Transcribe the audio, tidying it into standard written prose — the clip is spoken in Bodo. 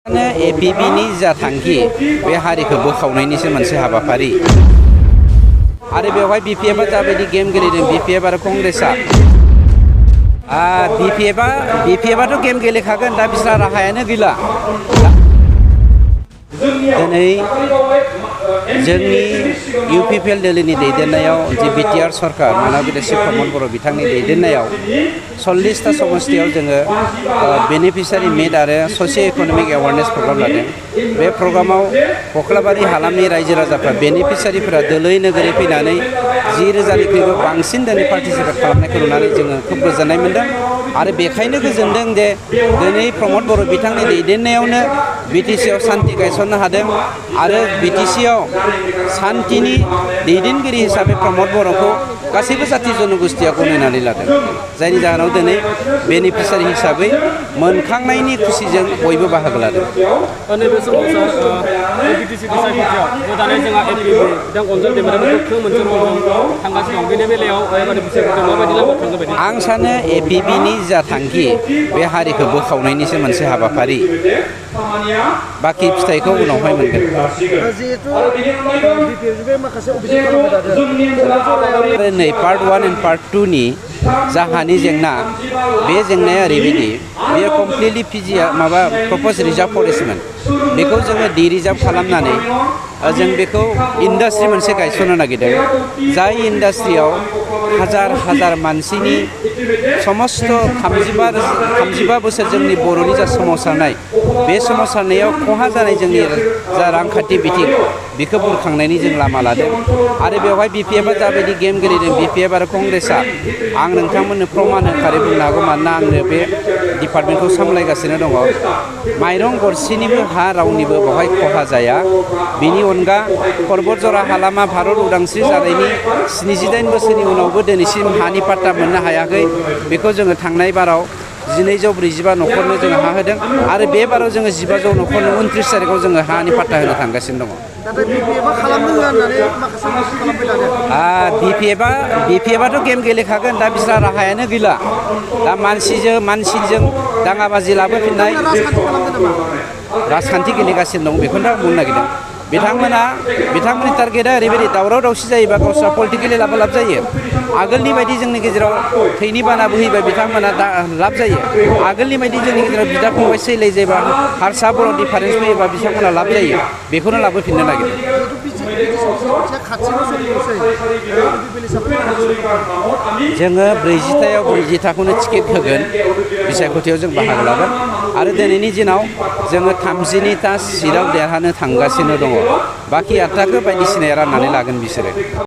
एपिबिनि जा थांखि बे हारिखौ बोखावनायनिसो मोनसे हाबाफारि आरो बेवहाय बिपिएफआ जाबायदि गेम गेलेदों बिपिएफ आरो कंग्रेसआ बिपिएफआथ' गेम गेलेखागोन दा बिस्रा राहायानो गैला दिनै जोंनि इउपिपिएल दोलोनि दैदेननायाव जे बिटिआर सरकार मानव बिदेशि प्रमद बर' बिथांनि दैदेननायाव 40टा समस्थियाव जोङो बेनिफिसियारि मिट आरो ससिय' इक'नमिक एवारनेस प्रग्राम लादों बे प्रग्रामाव कख्लाबारि हालामनि रायजो राजाफ्रा बेनिफिसियारिफोरा दोलै नोगोरै फैनानै 10,000निख्रुइबो बांसिन दिनै पार्टिसिपेट खालामनायखौ नुनानै जोङो खोब गोजोननाय मोन्दों आरो बेखायनो गोजोनदों जे दिनै प्रमद बर' बिथांनि दैदेननायावनो बिटिसिआव सान्थि गायसननो हादों आरो बिटिसिआव सान्थिनि दैदेनगिरि हिसाबै प्रमद बर'खौ गासैबो जाथि जनगोष्ठीया गनायनानै लादों जायनि जाहोनाव दिनै बेनिफिसियारि हिसाबै मोनखांनायनि खुसिजों बयबो बाहागो लादों नैबे समाव सार बिटिसिनि सायख'थियाव गोदानै जोंहा एपिबि बिथां अनजल दैमारियाबो गोख्रों मोनसे रलजों थांगासिनो दं बेनि बेलायाव बिटिसिखौ माबायदि लामा थांगोन बायदि आं सानो एपिबिनि जा थांखि बे हारिखौ बोखावनायनिसो मोनसे हाबाफारि बाखि फिथाइखौ उनावहाय मोनगोन आरो नै पार्ट 1 एन्ड पार्ट 2 नि जाहानि जेंना बे जेंनाया ओरैबायदि बेयो कमप्लिटलि प्रप'ज रिजार्भ फरेस्टमोन बेखौ जोङो रिजार्भ खालामनानै जों बेखौ इन्डास्ट्रि मोनसे गायसननो नागिरदों जाय इन्डास्ट्रियाव हाजार मानसिनि समस्त 35 बोसोर जोंनि बर'नि जा सोमावसारनाय बे सोमावसारनायाव खहा जानाय जोंनि जा रांखान्थि बिथिं बेखौ बुरखांनायनि जों लामा लादों आरो बेवहाय बिपिएफआ जाबायदि गेम गेलेदों बिपिएफ आरो कंग्रेसआ आं नोंथांमोननो प्रमाण होखारै बुंनो हागौ मानोना आंनो बे डिपार्टमेन्टखौ सामलायगासिनो दङ माइरं गरसेनिबो हा रावनिबो बेवहाय खहा जाया बिनि अनगा पर्बतजरा हालामा भारत उदांस्रि जानायनि 78 बोसोरनि उनावबो दिनैसिम हानि पाट्टा मोननो हायाखै बेखौ जोङो थांनाय बाराव 1245 न'खरनो जोङो हा होदों आरो बे बाराव जोङो 1500 न'खरनो 29 तारिखआव जोङो हानि पाट्टा होनो थांगासिनो दङ बिपिएफआथ' गेम गेलेखागोन दा बिस्रा राहायानो गैला दा मानसिजों दाङाबाजि लाबोफिननाय राजखान्थि गेलेगासिनो दं बेखौनो आं बुंनो नागिरदों बिथांमोननि टारगेटआ ओरैबायदि दावराव दावसि जायोबा गावस्रा पलिटिकेलि लाब जायो आगोलनि बायदि जोंनि गेजेराव थैनि बाना बोहैबा बिथांमोना लाब जायो आगोलनि बायदि जोंनि गेजेराव बिदा फंबाय सैलाय जायोबा हारसा बर' डिफारेन्स फैयोबा बिथांमोना लाब जायो बेखौनो लाबोफिननो नागिरदों जोङो 40थाखौनो टिकेट होगोन बिसायख'थियाव जों बाहागो लागोन आरो दिनैनि दिनाव जोङो 32टा सिटआव देरहानो थांगासिनो दङ बाखि 8टाखौ बायदिसिना राननानै लागोन बिसोरो